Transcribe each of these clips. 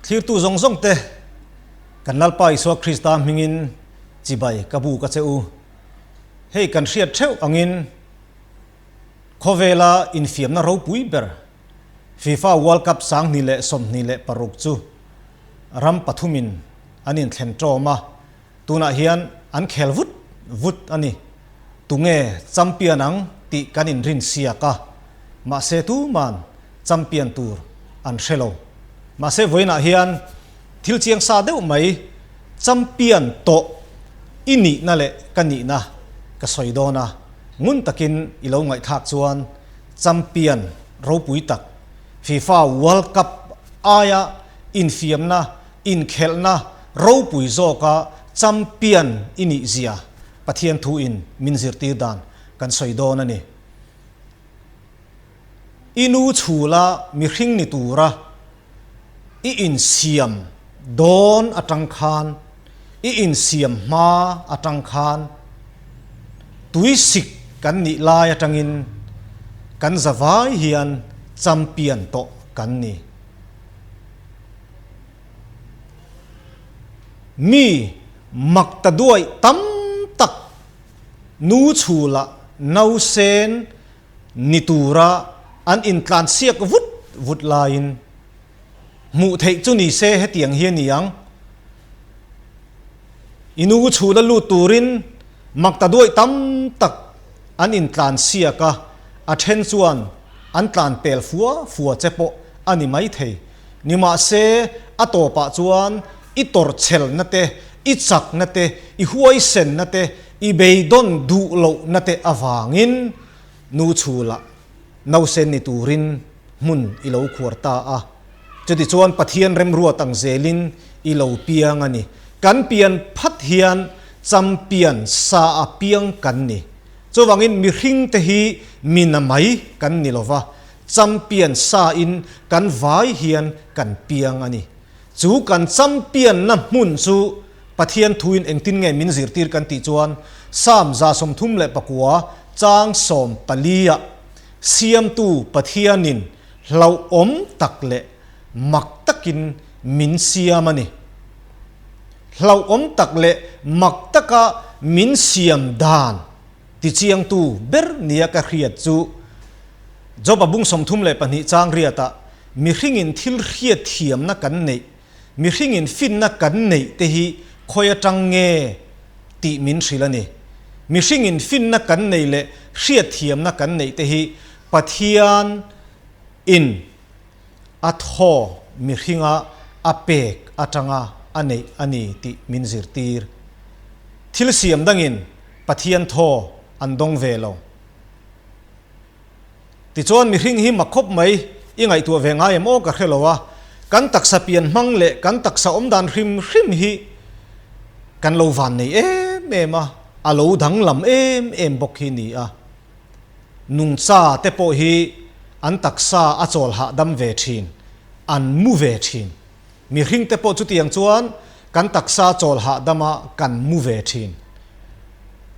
Thlirtu zawng zawng te, kan Lalpa Isua Krista hmingin chibai ka bu ka che u. Hei kan hriat theuh angin khawvela infiamna ropui ber FIFA World Cup 2026 chu ram pathumin an inthlen ṭawm a, tunah hian an khel vut vut a ni. Tunge champion ang tih kan inrin siak a, mahse tuman champion tur an hre lo. Mahse vawiinah hian thil chiang sa deuh mai champion tawh i nihna leh ka nihna ka sawi dawn a, ngun takin i lo ngaihthlak chuan champion ropui tak FIFA World Cup aia infiamna inkhelhna ropui zawka champion i nih zia Pathian thuin min zirtir dan kan sawi dawn a ni. I nu chhula mihring ni tura i insiam dawn atang khan, i insiam hma atang khan tuisik kan nih lai atangin kan zavai hian champion tawh kan ni. Mi mak ta duaih tam tak nu chhula nausen ni tura an intlansiak vut vut laiin hmuh theih chu ni se hetiang hi a ni ang. I nu chhula lut turin mak ta duaih tam tak an intlansiak a, a then chuan an tlan pel fua fua che pawh a ni maithei. Nimahse, a tawpah chuan i tawrhchhelna te, i chakna te, i huaisenna te, i beidawn duh lohna te avangin nu chhulah nausen ni turin hmun i lo khuar ta a. Chutichuan Pathian remruat ang zelin i lo piang a ni. Kan pian phat hian champion sa a piang kan ni. Chuvangin mihringte hi mi na mai kan ni lova, Champion sa in kan vai hian kan piang a ni. Chu kan champion na hmun chu Pathian thuin engtin nge min zirtir kan tih chuan Psalm 39 chang 14 ah Siamtu Pathianin hlauhawm tak leh mak takin min siam a ni. Hlauhawm tak leh mak taka min siam dan Tichiangtu ber nia ka hriat chu Job-a bung 32 chang riatah mihringin thil hriat thiamna kan neih, mihringin finna kan neih te hi khawi atang nge tih min hrilh a ni. Mihringin finna kan neih leh hriat thiamna kan neih te hi Pathian in a thaw mihringa a pek atanga a neih a ni tih min zirtir. Thil siam dangin Pathian thaw an dawng ve lo. Tichuan mihring hi mak khawp mai i ngaihtuah ve ngai em aw ka hre lo a, kan taksa pian hmang leh kan taksa awm dan hrim hrim hi kan lo van nei em em a, a lo danglam em em bawk hi ni a. Nungcha te pawh hi an taksa a chawl hahdam ve thin, an mu ve thin. Mihring te pawh chutiang chuan kan taksa chawl hahdama kan mu ve thin.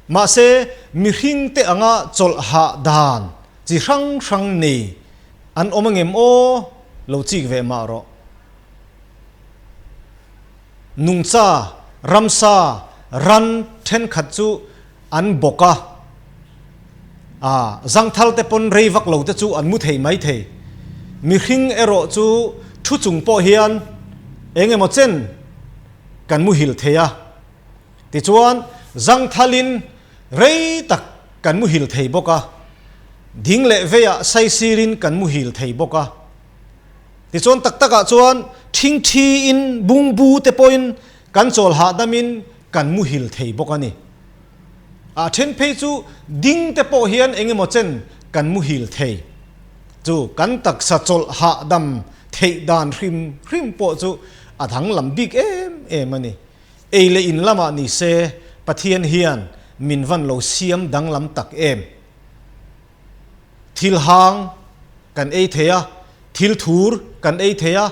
Mahse, mihring te anga chawlh hahdan chi hrang hrang nei an awm angem aw? Lo chik ve mah rawh. Nungcha, ramsa, ran thenkhat chu an bawk a, a zangthal te pawn rei vak lo te chu an mu thei mai thei. Mihring erawh chu thu chung pawh hian eng emaw chen kan muhil thei a, tichuan zangthalin rei tak kan muhil thei bawk a, ding leh veiah saisirin kan muhil thei bawk a. Tichuan tak takah chuan thingthiin bungbu te pawhin kan chawl hahdamin kan muhil thei bawk a ni. A then phei chu ding te pawh hian eng emaw chen kan muhil thei. Chu kan taksa chawlh hahdam theih dan hrim hrim pawh chu a danglam bik em em a ni. Ei leh in lamah ni se Pathian hian min van lo siam danglam tak em. Thil hang kan ei thei a, thil thur kan ei thei a,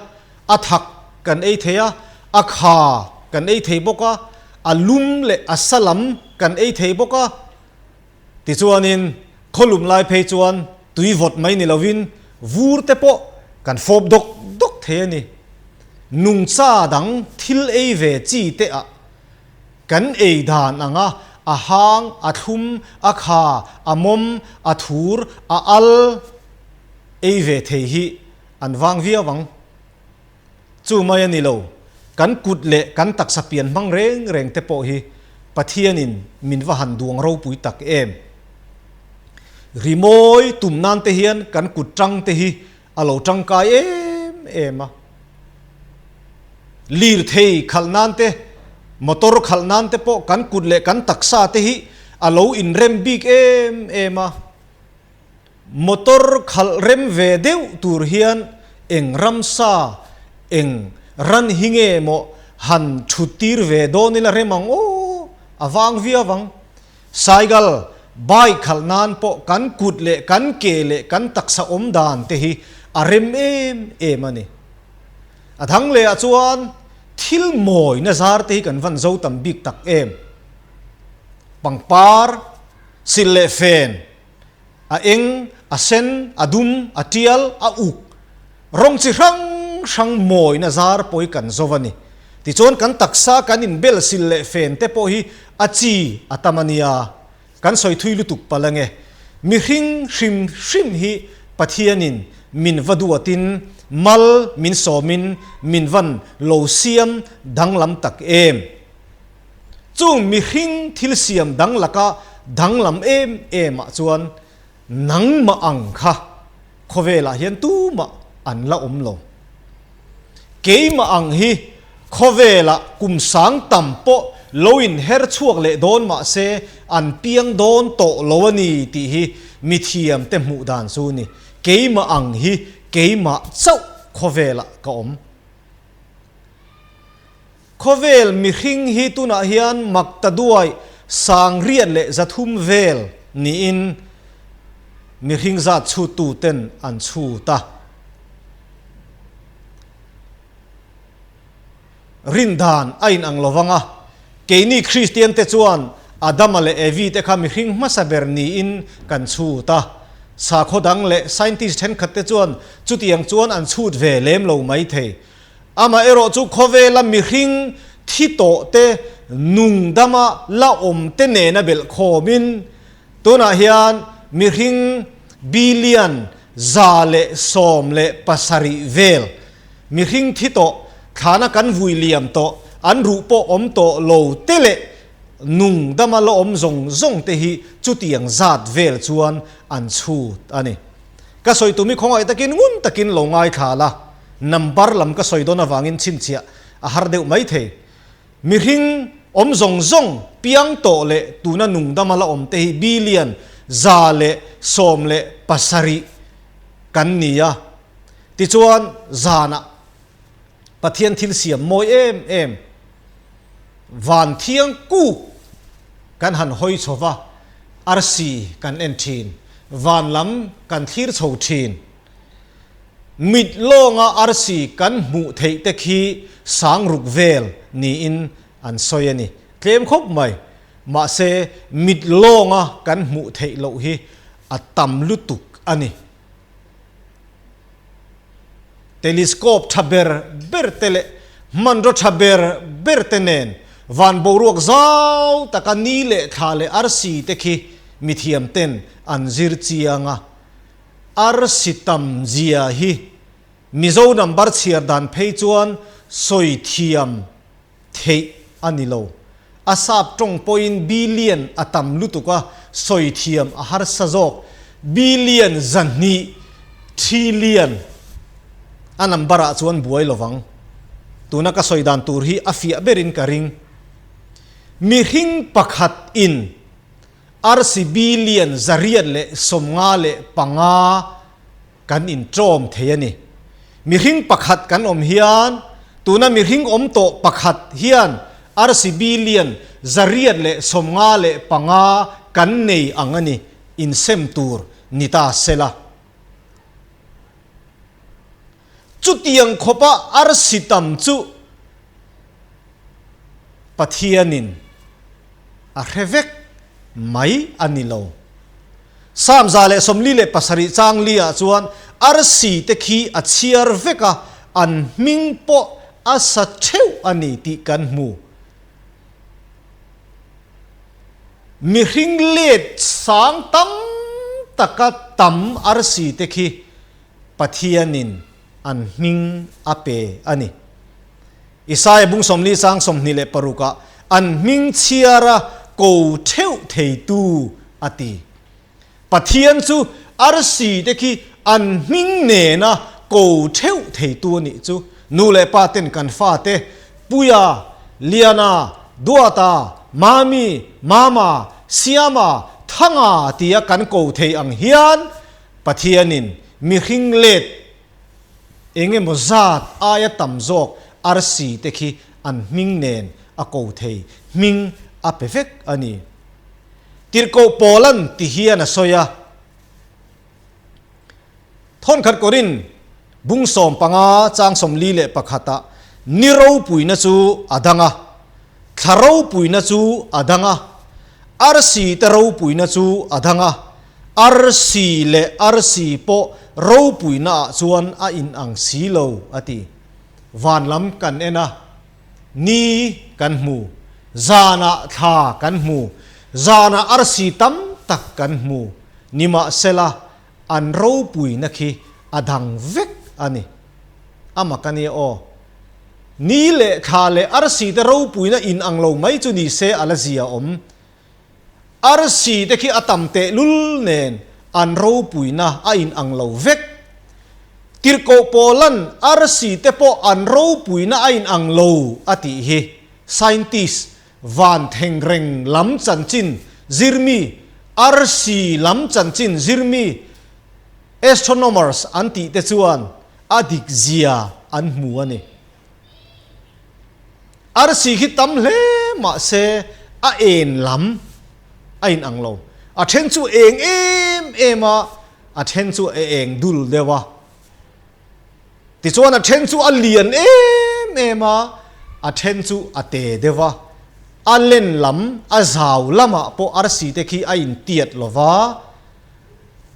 a thak kan ei thei a, a kha kan ei thei bawk a, a lum leh a sa lam kan ei thei bawk a. Tichuanin khawlum lai phei chuan tui vawt mai ni lovin vur te pawh kan fawp dawk dawk thei a ni. Nungcha dang thil ei ve chi te ah kan ei dan anga a hang, a thlum, a kha, a mawm, a thur, a al ei ve thei hi an vang viau ang. Chu mai a ni lo, kan kut leh kan taksa pian hmang reng reng te pawh hi Pathianin min va han duang ropui tak em. Rimawi tum nan te hian kan kut tang te hi a lo tangkai em em a. Lirthei khalh nan te, motor khalh nan te pawh kan kut leh kan taksa te hi a lo inrem bik em em a. Motor khalh rem ve deuh tur hian eng ramsa, eng ran hi nge maw han thut tir ve dawn ila rem ang aw, a vang viau ang. Saigal, bike khalh nan pawh kan kut leh kan ke leh kan taksa awm dan te hi a rem em em a ni. A dang leh ah chuan thil mawina zar te hi kan van zo tam bik tak em. Pangpar, silh leh fen, A eng, a sen, a dum, a tial, a uk, rawng chi hrang hrang mawina zar pawh hi kan zo a ni. Tichuan kan taksa kan inbel sil leh fen te pawh hi a chi a tam a nia. Kan sawi thui lutuk palh ange. Mihring hrim hrim hi Pathianin min va duatin mal min sawmin min van lo siam danglam tak em. Chung mihring thil siam dang laka danglam em em ah chuan nangmah ang kha khawvelah hian tumah an la awm lo. Keimah ang hi khawvelah kum sang tam pawh lo inher chhuak leh dawn mah se an piang dawn tawh lo a ni tih hi mithiam te hmuh dan chu ni. Keimah ang hi keimah chauh khawvelah ka awm. Khawvel mihring hi tunah hian maktaduai sangriat leh 300 vel niin mihring zat chhuttu ten an chhut a. Rindan a inang lo vang a, keini Kristian te chuan Adama leh Evi te kha mihring hmasa ber niin kan chhut a. Sakhaw dang leh scientist thenkhat te chuan chutiang chuan an chhut ve lem lo maithei. Amaherawh chu khawvela mihring thi tawh te, nung dama la awm te nena belh khawmin tunah hian mihring billion 117 vel mihring thi tawh thlana kan vui liam tawh, an ruh pawh awm tawh lo te leh nung dama la awm zawng zawng te hi chutiang zat vel chuan an chhut a ni. Ka sawi tumi khawngaih takin ngun takin lo ngaithla la. Number lam ka sawi dawn avangin chhinchhiah a har deuh mai thei. Mihring awm zawng zawng piang tawh leh tuna nungdama la awm te hi billion 117 kan ni a. Tichuan zanah Pathian thil siam mawi em em van thiang kuk kan han hawi chho va, arsi kan en thin, van lam kan thlir chho thin. Mit lawnga arsi kan hmuh theih te khi sang ruk vel niin an sawi a ni. Tlem khawp mai. Mahse, mit lawnga kan hmuh theih loh hi a tam lutuk a ni. Telescope tha ber ber te leh hmanraw tha ber ber te nen van boruak zau taka ni leh thla leh arsi te khi mithiam ten an zir chiang a. Arsi tam zia hi Mizo number chhiar dan phei chuan sawi thiam theih a ni lo. A sap tawng pawhin billion a tam lutuk a, sawi thiam a harsa zawk. Billion 200, trillion, a number ah chuan buai lovang. Tuna ka sawi dan tur hi a fiah berin ka ring. Mihring pakhat in Arsi billion 855 kan inṭawm thei a ni. Mihring pakhat kan awm hian, tuna mihring awm tawh pakhat hian arsi billion 855 kan nei ang a ni, insem tur ni ta sela. Chutiang khawpa arsi tam chu Pathianin a hre vek mai a ni lo. Psalm 147 chang li ah chuan arsi te khi a chhiar vek a, an hming pawh a sa theuh a ni tih kan hmu. Mihring let sang tam taka tam arsi te khi Pathianin an hming a pe a ni. Isaia bung 40 chang 26 ah an hming chhiara ko theuh theitu a ti. Pathian chu arsi te khi an hming nena ko theuh theitu a nih chu. Nu leh pa ten kan fate Puia, Liana, Duata, Mami, Mama, Siama, Thanga tia kan ko thei ang hian Pathianin mihring let eng emaw zat aia tam zawk arsi te khi an hming nen a ko thei hming a pe vek a ni. Tirhkoh Paula'n ti hian a sawi a, Thawnkhat Korin bung 15 chang 41 ah ni ropuina chu a dang a, thla ropuina chu a dang a, arsi te ropuina chu a dang a, arsi leh arsi pawh ropuina ah chuan a inang si lo a ti. Van lam kan en a. Ni kan hmu. Zanah thla kan hmu. Zanah arsi tam tak kan hmu. Nimahsela, an ropuina khi a dang vek a ni. A mak a nia aw. Ni leh thla leh arsi te ropuina inang lo mai chu ni se a la zia awm. Arsi te khi a tam tehlul nen an ropuina a inang lo vek. Tirhkoh Paula'n arsi te pawh an ropuina a inang lo a tih hi scientist van thengreng lam chanchin zirmi, arsi lam chanchin zirmi, astronomers an tih te chuan a dik zia an hmu a ni. Arsi khi tam hle mah se a en lam a inang lo. A then chu eng em em a, a then chu a eng dul deuh a. Tichuan a then chu a lian em em a, a then chu a te deuh a. A len lam, a zau lamah pawh arsi te khi a intiat lo va.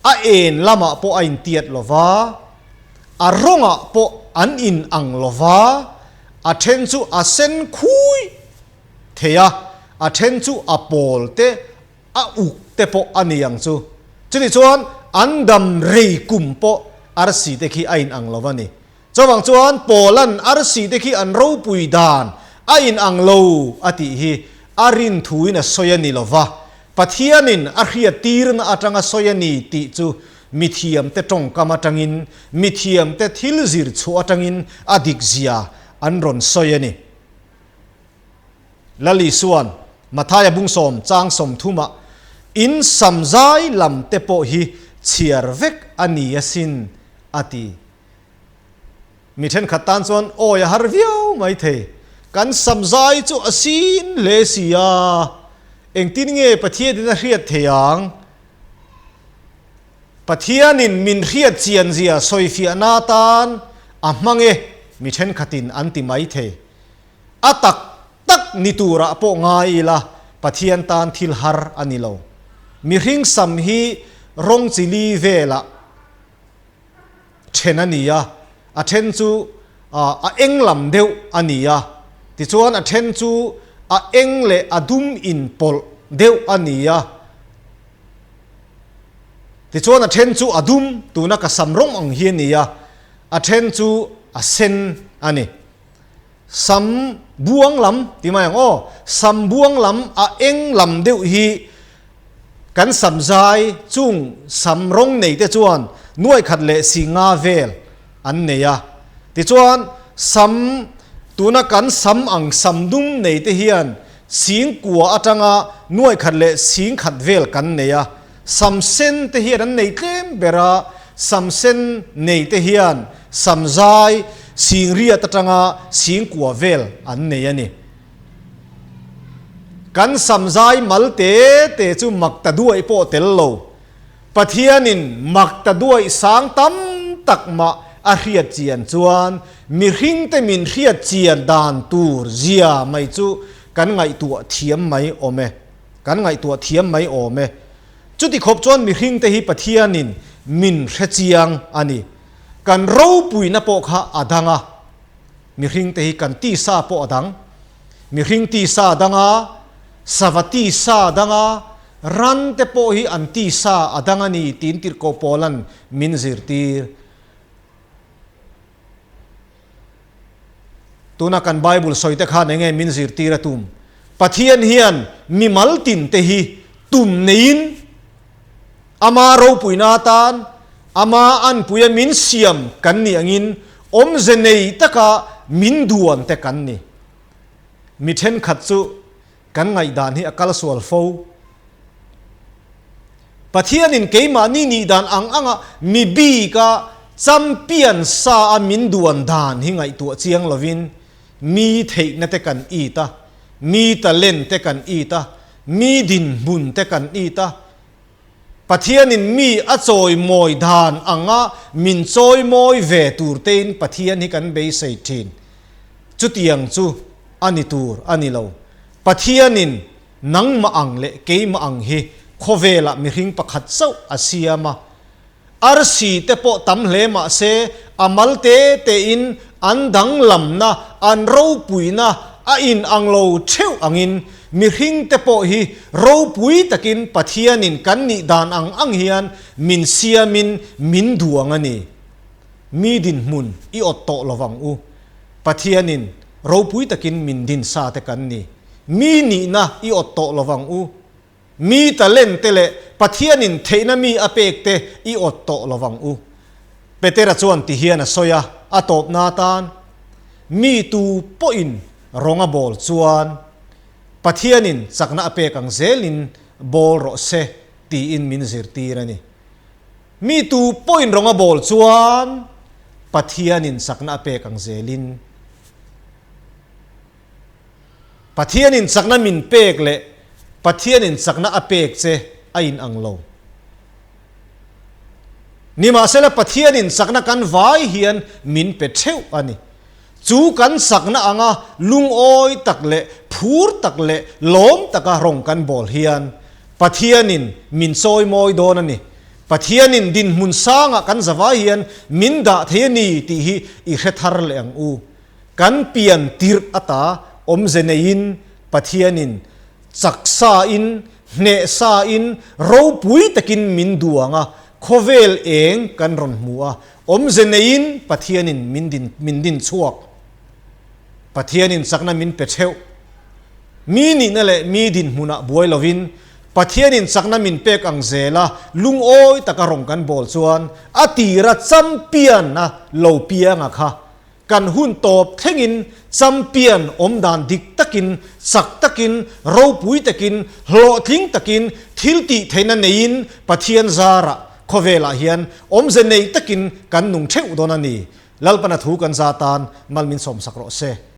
A en lamah pawh a intiat lo va, a rawngah pawh an in ang lo va, a then chu a sen khui thei a, a then chu a pawl te, a uk te pawh a ni ang chu. Chutih chuan an dam rei kum pawh arsi te khi a in ang lo va ni. Chuvang chuan Paula'n arsi te khi an ropui dan a inang lo a tih hi a rin thuin a sawi a ni lo va, Pathianin a hriattirna atanga sawi a ni tih chu mithiamte tawngkam atangin, mithiamte thil zir chhuah atangin a dikzia an rawn sawi a ni. Lal Isua'n Mathaia bung 10 chang 30 ah, In samzai lam te pawh hi chhiar vek a ni asin a ti. Mi thenkhat tan chuan awi a har viau mai thei. Kan samzai chu a sin hle si a, engtin nge Pathianin a hriat thei ang? Pathianin min hriat chian zia sawifiahna atan a hmang e mi thenkhatin an ti mai thei. A tak tak ni turah pawh ngai ila Pathian tan thil har a ni lo. Mihring sam hi rawng chi li velah then a ni a, a then chu a eng lam deuh a ni a, tichuan a then chu a eng leh a dum inpawlh deuh a ni a, tichuan a then chu a dum tuna ka sam rawng ang hi a ni a, a then chu a sen a ni. Sam buang lam ti mai ang aw, sam buang lam a eng lam deuh hi kan sam zai chung sam rawng nei te chuan nuai khat leh si nga vel an nei a. Tichuan sam tuna kan sam ang sam dum nei te hian sing kua atanga nuai khat leh sing khat vel kan nei a. Sam sen te hian an nei tlem ber a, sam sen nei te hian sam zai sing riat atanga sing kua vel an nei a ni. Kan samzai mal te te chu mak ta duaih pawh tel lo. Pathianin mak ta duaih sang tam tak mah a hriat chian chuan mihringte min hriat chian dan tur zia mai chu kan ngaihtuah thiam mai awm e. Kan ngaihtuah thiam mai awm e. Chuti khawp chuan mihringte hi Pathianin min hre chiang a ni. Kan ropuina pawh kha a dang a. Mihringte hi kan tisa pawh a dang. Mihring tisa a dang a, sava tisa a dang a, ran te pawh hi an tisa a dang a ni tiin Tirhkoh Paula'n min zirtir. Tuna kan Bible sawi te khan enge min zirtir a tum? Pathian hian mimal tin te hi tum neiin Ama ropuina atan Ama anpuia min siam kan nih angin awmze nei taka min duan te kan ni. Mi thenkhat chu kan ngaihdan hi a kal sual fo. Pathianin keimahni nih dan ang anga mi bika champion sa a min duan dan hi ngaihtuah chiang lovin mi theihna te kan it a, mi talent te kan it a, mi dinhmun te kan it a, Pathianin mi a chawimawi dan anga min chawimawi ve tur tein Pathian hi kan beisei thin. Chutiang chu a ni tur a ni lo. Pathianin nangmah ang leh keimah ang hi khawvelah mihring pakhat chauh a siam a. Arsi te pawh tam hle mah se a mal te tein an danglamna, an ropuina a inang lo theuh angin mihring te pawh hi ropui takin Pathianin kan nih dan ang ang hian min siamin min duang a ni. Mi dinhmun i awt tawh lo vang u. Pathianin ropui takin min din sa te kan ni. Mi nihna i awt tawh lo vang u. Mi talent te leh Pathianin theihna mi a pek te i awt tawh lo vang u. Petera chuan ti hian a sawi a, a tawpna atan, Mi tu pawhin rawng a bawl chuan Pathianin chakna a pek ang zelin bawl rawh se tiin min zirtir a ni. Mi tu pawhin rawng a bawl chuan Pathianin chakna a pek ang zelin. Pathianin chakna min pek leh Pathianin chakna a pek che a inang lo. Nimahsela Pathianin chakna kan vai hian min pe theuh a ni. Chu kan chakna anga lungawi tak leh phur tak leh lawm taka rawng kan bawl hian Pathianin min chawimawi dawn a ni. Pathianin dinhmun sangah kan zavai hian min dah thei a ni tih hi i hre thar leh ang u. Kan pian tirh ata awmze neiin Pathianin chaksain, hnehsain, ropui takin min duang a, khawvel eng kan rawn hmu a, awmze neiin Pathianin min din min din chhuak. Pathianin chakna min pe theuh. Mi nihna leh mi dinhmunah buai lovin Pathianin chakna min pek ang zela lungawi taka rawng kan bawl chuan a tira champion a lo pianga kha Kan hun tawp thlengin champion awm dan dik takin, chak takin, ropui takin, hlawhtling takin, thil tih theihna neiin Pathian zarah khawvelah hian awmze nei takin kan nung theuh dawn a ni. Lalpana thu kan za tan mal min sawmsak rawh se.